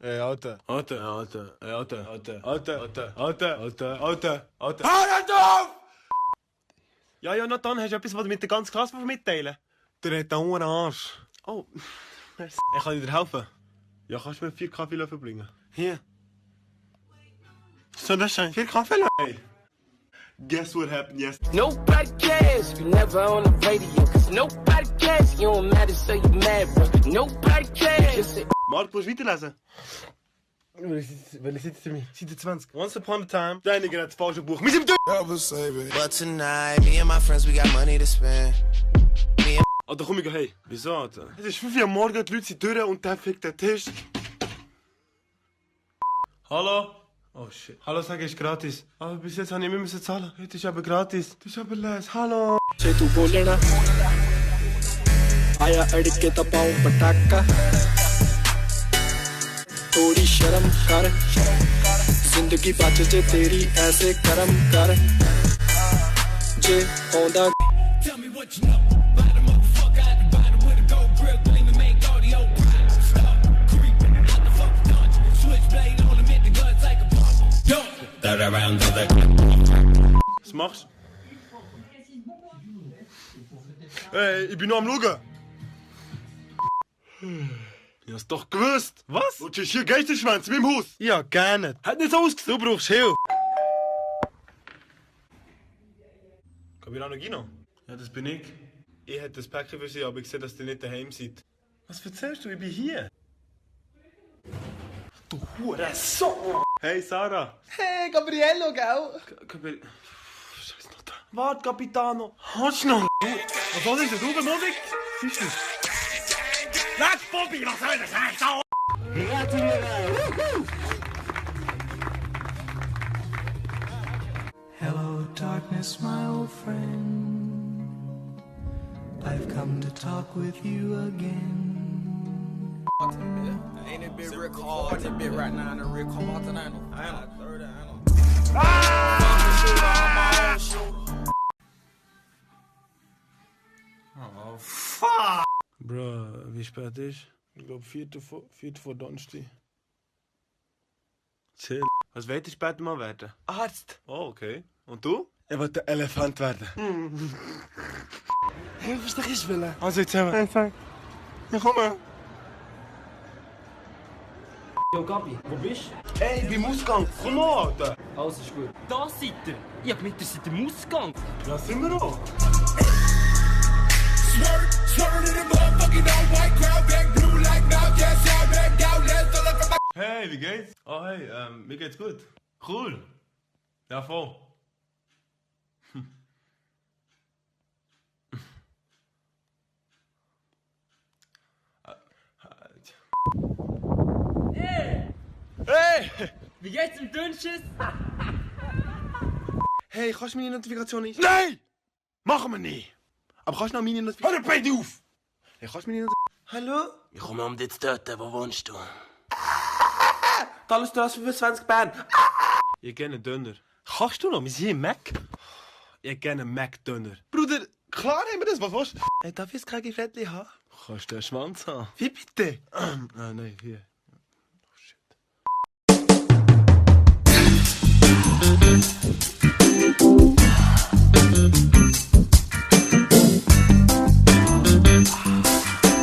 Alter. Alter. Alter. Alter. Alter. Alter. Alter. Alter. Alter. Alter. Alter. Hör auf! Ja, Jonathan, hast du etwas, was du mit der ganzen Klasse mitteilen? Der hat einen Arsch. Oh, merci. Ich kann dir helfen. Ja, kannst du mir 4 Kaffeelöffel bringen? Hier. So, das sein. 4 Kaffeelöffel? Hey. Guess what happened yesterday? Nobody cares, you never on the radio. Cause nobody cares, you don't matter, so you mad, bro. Nobody cares. Marc, musst du weiterlesen? Welche Seite sind wir? Seite 20. Once upon a time. Deiniger hat das falsche Buch. Wir sind But tonight, me and my friends, we got money to spend. Alter, komm, ich geh hey. Wieso, Alter? Es ist 5 Uhr am Morgen, die Leute sind durch und der fickt den Tisch. Hallo? Oh shit. Hallo, sag ich, ist gratis. Aber bis jetzt habe ich immer zahlen. Heute ist aber gratis. Das ist aber les. Hallo. से तू बोलना आया अड़के तपाऊं पटाखा थोड़ी शर्म कर जिंदगी बच जे तेरी ऐसे करम कर जे औंदा Tell me what you know about a motherfucker at the bottom with a gold grill, gleaming, make audio prime. Stop creeping out the fucking dungeon. Switchblade on him, hit the guts like a bomb. That around to the Was machst du? Hey, ich bin nur am Schauen. Ich hab's doch gewusst. Was? Du hast hier Geisterschwänze in meinem Haus. Ja, gerne. Hat nicht so ausgesehen. Du brauchst Hilfe. Capitano Gino? Ja, das bin ich. Ich hätte das Päckchen für Sie, aber ich sehe, dass ihr nicht daheim seid. Was erzählst du? Ich bin hier. Du Hure so. Hey, Sarah. Hey, Gabriello, gell? Scheiße, noch da. Warte, Capitano. Hast du noch? Was ist das? Du, Musik? Siehst du? Lass Bobby, was soll das? Sau! Hello, darkness, my old friend. I've come to talk with you again. Ain't it been real hard? It been right now in the real hard tonight. I know. Oh, fuck! Bro, wie spät ist? Ich glaube, 4 vor Donnerstag. Chill. Was willst du später mal werden? Arzt. Oh, okay. Und du? Ich will der Elefant werden. Hey, was doch ich will? Also, jetzt haben wir. Hey, sag. Ja, komm mal. Yo Gabi, wo bist du? Hey, ich bin im Ausgang. Komm mal, Alter. Alles ist gut. Da seid ihr! Ich hab gemeint, ihr seid im Ausgang! Ja, sind wir noch? Hey, wie geht's? Oh, hey, mir geht's gut. Cool. Ja, voll. Hey! Wie geht's im Dünnschiss? Hey, kannst du meine Notifikation nicht? Nein! Machen wir nicht! Aber kannst du noch meine Notifikation... Hör beide auf! Hey, kannst du meine Notifikation... Hallo? Ich komme um dich zu töten, wo wohnst du? Alles das für 20 Bern. Ich gerne einen Döner. Kannst du noch? Wir sind hier im Mac. Ich gerne einen Mac-Döner. Bruder, klar haben wir das. Was willst du? Hey, darf ich jetzt kein Fettli haben? Kannst du einen Schwanz haben? Wie bitte? Nein, hier. Oh, shit.